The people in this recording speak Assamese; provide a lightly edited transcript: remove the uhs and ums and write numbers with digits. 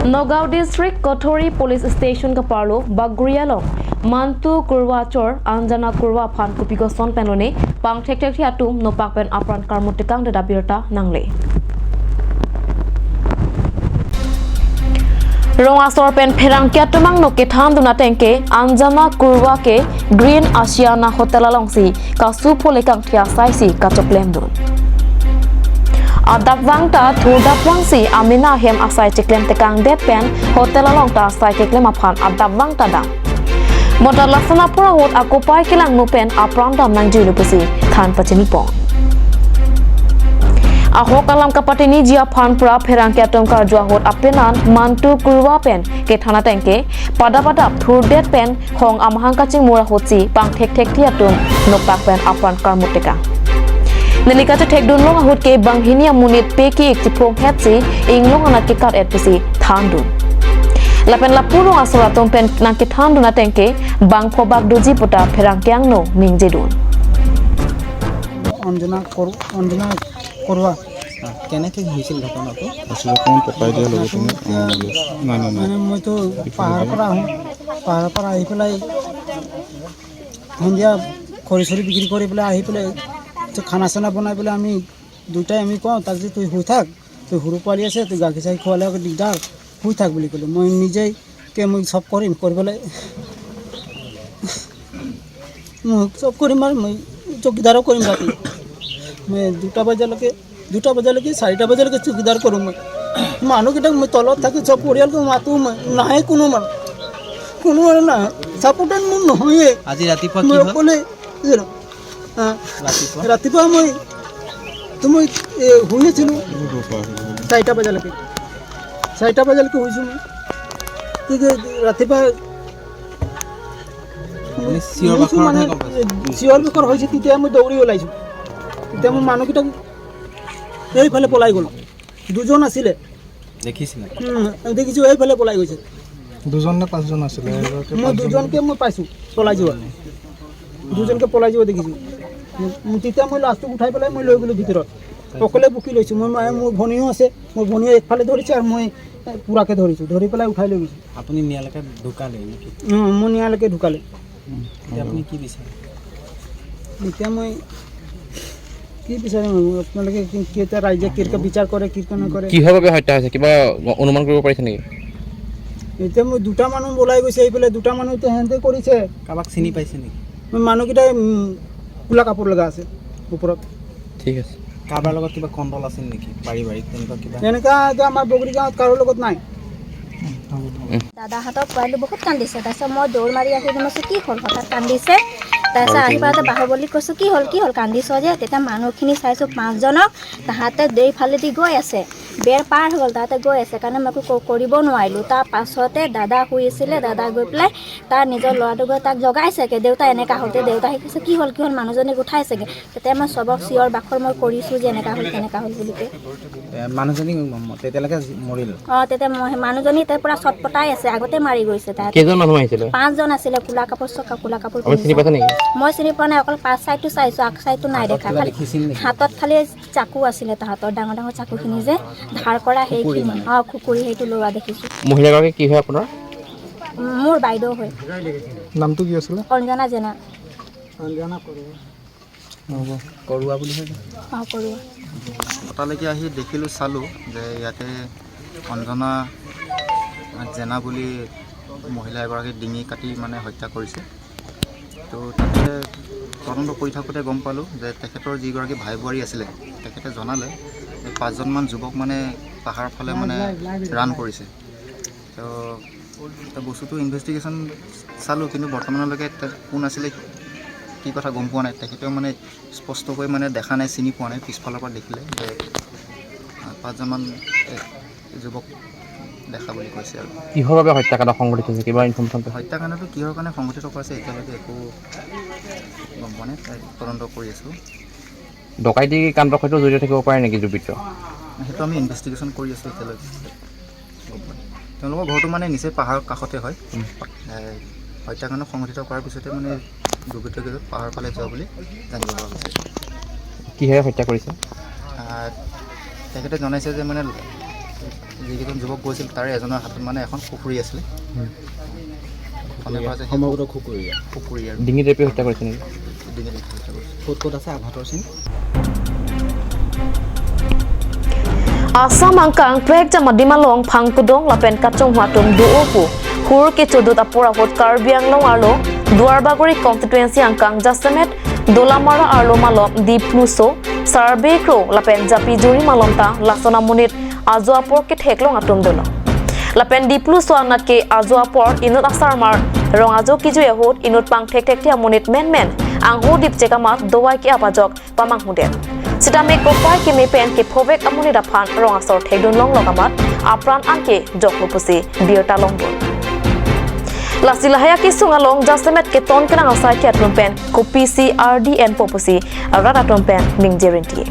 Nagaon district Kathori police station ka parlo bagrialong mantu kurwa chor anjana kurwa phan kupigoson penlone pang thek thek thiatum nopak pen apran karmutikang da dabirta nangle. Rongasor pen pherang kyatumang no ke than duna tengke anjana kurwa ke Green Asiana Hotel alongsi kasu pholekang thia saisi kachoklem dun. Adapwang ta thudapwang si amina hem asai chiklem tekang det pen hotel along ta asai keklem aphan adapwang ta dam. Motor lasana pura hot akopai kilang no pen apran dam nang jilu pusi than pachini pong. Ahok alam kapatini jia phan pura pherang kyatom kar jua hot apenan mantu kurwa pen ke thana tengke pada pada thur det pen hong amhang kaching mura hotsi pang thek thek thiatum nopak pen apran karmuteka. Nelikate thek dun long ahut ke banghinia munit pe ki ek chipong hetsi inglong anak ke kat etpisi thandun. Lapen lapurong asuratum pen nang ke thandun atengke bang phobak doji puta pherang kyang no ningjedun. Anjana Anjana Korwa কেনেকৈ হৈছিল ঘটনাটো? মানে মইতো পাহাৰৰ পৰা আহোঁ, পাহাৰৰ পৰা আহি পেলাই সন্ধিয়া খৰি চৰি বিক্ৰী কৰি পেলাই আহি পেলাই খানা চানা বনাই পেলাই আমি দুটাই আমি কওঁ তাক যে তুই শুই থাক, তুই সৰু পোৱালি আছে, তুই গাখীৰ চাখীৰ খোৱালে আকৌ দিগদাৰ, শুই থাক বুলি ক'লোঁ। মই নিজেকে মই চব কৰিম, কৰি পেলাই মই চব কৰিম আৰু মই চকীদাৰো কৰিম ৰাতি। মই 2টা বজালৈকে 4টা বজালৈকে চকীদাৰ কৰোঁ। মই মানুহকেইটাক মই তলত থাকি চব পৰিয়ালক মাতোঁ, মই নাহে কোনো মানুহ, কোনো মানুহ নাহে, ছাপোৰ্টাৰ মোৰ নহয়ে। আজি ৰাতিপুৱা মই কি হ'ল? অকলে ৰাতিপুৱা মই তো মই শুই আছিলোঁ 4টা বজালৈকে, 4টা বজালৈকে শুইছোঁ মই। তেতিয়া ৰাতিপুৱা আপুনি চিঞৰ শুইছোঁ বাখৰতহে মানে গম পাইছে? চিঞৰ বাখৰ হৈছে, তেতিয়া মই দৌৰি ওলাইছোঁ। তেতিয়া মই মানুহকেইটাক এইফালে পলাই গ'ল, দুজন আছিলে। দেখিছিলে? দেখিছোঁ, এইফালে পলাই গৈছে। দুজন নে পাঁচজন আছিলে? মই দুজনকে মই পাইছোঁ পলাই যোৱা, দুজনকে পলাই যোৱা দেখিছোঁ। তেতিয়া মই লাষ্টক উঠাই পেলাই মই লৈ গ'লোঁ ভিতৰত, অকলে বুকি লৈছোঁ মই। মায়ে মোৰ ভনীও আছে, মোৰ ভনীয়ে একফালে ধৰিছে আৰু মই পূৰাকৈ ধৰিছোঁ, ধৰি পেলাই উঠাই লৈ গৈছোঁ। আপুনি নিয়ালৈকে ঢুকালে নেকি? মোৰ নিয়ালৈকে ঢুকালে। এতিয়া আপুনি কি বিচাৰে? এতিয়া মই কি বিচাৰিম, আপোনালোকে কি এতিয়া ৰাইজে কেনেকৈ বিচাৰ কৰে, কি নকৰে। কিহৰ বাবে হত্যা হৈছে কিবা অনুমান কৰিব পাৰিছে নেকি? এতিয়া মই দুটা মানুহ ওলাই গৈছে এইফালে, দুটা মানুহ এতিয়া সিহঁতে কৰিছে। কাৰোবাক চিনি পাইছে নেকি? মানুহকেইটাই ক'লা কাপোৰ লগা আছে ওপৰত। ঠিক আছে। কাৰোবাৰ লগত কিবা কণ্ডল আছিল নেকি, পাৰিবাৰিক তেনেকুৱা কিবা? এনেকুৱা এতিয়া আমাৰ বগৰী গাঁৱত কাৰো লগত নাই। দাদাহঁতক পোৱালি বহুত কান্দিছে। তাৰপিছত মই দৌৰ মাৰি আহি মই কৈছোঁ কি হ'ল, হঠাৎ কান্দিছে। তাৰপিছত আহি পেলাই বাহুবলীক কৈছোঁ কি হ'ল, কি হ'ল কান্দিছ যে? তেতিয়া মানুহখিনি চাইছোঁ 5জনক, তাহাঁতে এইফালেদি গৈ আছে, বেৰ পাৰ হৈ গ'ল, তাহাঁতে গৈ আছে কাৰণে মই একো কৰিব নোৱাৰিলোঁ। তাৰ পাছতে দাদা শুই আছিলে, দাদা গৈ পেলাই তাৰ নিজৰ ল'ৰাটো গৈ তাক জগাইছেগৈ, দেউতা এনেকুৱা হ'ল। তেতিয়া দেউতা আহি কৈছে কি হ'ল, কি হ'ল, মানুহজনীক উঠাইছেগৈ। তেতিয়া মই চবক চিঞৰ বাখৰ মই কৰিছোঁ যে এনেকুৱা হ'ল তেনেকুৱা হ'ল বুলি কৈ। মানুহজনী তেতিয়ালৈকে মৰিল? অঁ, তেতিয়া মই মানুহজনী তেতিয়া পূৰা চটপটাই আছে, আগতে মাৰি গৈছে তাত। কেইজন মানুহ আহিছিলে? 5জন আছিলে, ক'লা কাপোৰ চব ক'লা কাপোৰ আপুনি চিনি পিন্ধিছে। পাইছে নেকি? মই চিনি পোৱা নাই, অকল পাঁচ চাইডটো চাইছোঁ, আগ চাইডটো নাই দেখা। কিবা খালি দেখিছিল নেকি? হাতত খালি চাকু আছিলে তাহাঁতৰ, ডাঙৰ ডাঙৰ চাকুখিনি যে ধাৰ কৰা সেইখিনি। মানে? অঁ, খুকুৰি সেইটো লোৱা দেখিছোঁ। মহিলাগৰাকী কি হয় আপোনাৰ? মোৰ বাইদেউ হয়। নামটো কি আছিলে? অঞ্জনা জেনা। অঞ্জনা কৰোঁ। হ'ব। কৰোৱা বুলি কয়? অঁ, কৰোৱা। তালৈকে আহি দেখিলোঁ, চালোঁ যে ইয়াতে অঞ্জনা জেনা বুলি মহিলা এগৰাকী ডিঙি কাটি মানে হত্যা কৰিছে। তো তাতে তদন্ত কৰি থাকোঁতে গম পালোঁ যে তেখেতৰ যিগৰাকী ভাই বোৱাৰী আছিলে, তেখেতে জনালে যে 5জনমান যুৱক মানে পাহাৰৰ ফালে মানে ৰান কৰিছে। তো তো বস্তুটো ইনভেষ্টিগেশ্যন চালোঁ, কিন্তু বৰ্তমানলৈকে কোন আছিলে কি কথা গম পোৱা নাই। তেখেতেও মানে স্পষ্টকৈ মানে দেখা নাই, চিনি পোৱা নাই, পিছফালৰ পৰা দেখিলে যে 5জনমান যুৱক দেখা বুলি কৈছে। আৰু কিহৰ বাবে হত্যাকাণ্ড সংঘটিত হৈছে কিবা ইনফৰ্মেশ্যন? হত্যাকাণ্ডটো কিহৰ কাৰণে সংঘটিত কৰিছে এতিয়ালৈকে একো গম পোৱা নাই, তদন্ত কৰি আছোঁ। ডকাইতি কাণ্ডৰ সৈতেও জড়িত থাকিব পাৰে নেকি দুৰ্বৃত্ত? সেইটো আমি ইনভেষ্টিগেশ্যন কৰি আছোঁ, এতিয়ালৈকে গম পোৱা নাই। তেওঁলোকৰ ঘৰটো মানে নিচেই পাহাৰৰ কাষতে হয়। হত্যাকাণ্ড সংঘটিত কৰাৰ পিছতে মানে দুৰ্বৃত্তকেইজন পাহাৰৰ ফালে যোৱা বুলি জানিব পৰা গৈছে। কিহেৰে হত্যা কৰিছে? তেখেতে জনাইছে যে মানে যিকেইজন যুৱক গৈছিল তাৰে এজনৰ হাতত মানে এখন খুকুৰি আছিলে। সন্দেহ কৰা হৈছে সেই সম্ভৱতঃ খুকুৰীয়া। খুকুৰি আৰু ডিঙি টেপি হত্যা কৰিছে নেকি? ডিঙিত হত্যা কৰিছে। ক'ত ক'ত আছে আঘাতৰ চিন? Assam angkang prek jama dimalong phangkudong lapen kachong huatum duopu hur ke chodut apora hot Karbi Anglong arlo Duarbagori constituency angkang jasemet Dolamara arlo malom dipluso survey kro lapen japi juri malom ta lasona munit ajo apor ke theklong atum dolo lapen dipluso anat ke ajo apor inut asar mar rong ajo kiju ehot inut pang thek thek thia munit men men anghu dip chekamat dowai ke apajok pamang hudet sitame kopai ke me pen ke phobek amuni daphan rong asor thekdun long logamat apran angke jok lupusi biota longbon lasilahaya ki sungalong jasemet ke ton kenang asai ke atlum pen ko PCRDN popusi rada tumpen mingjerin tie.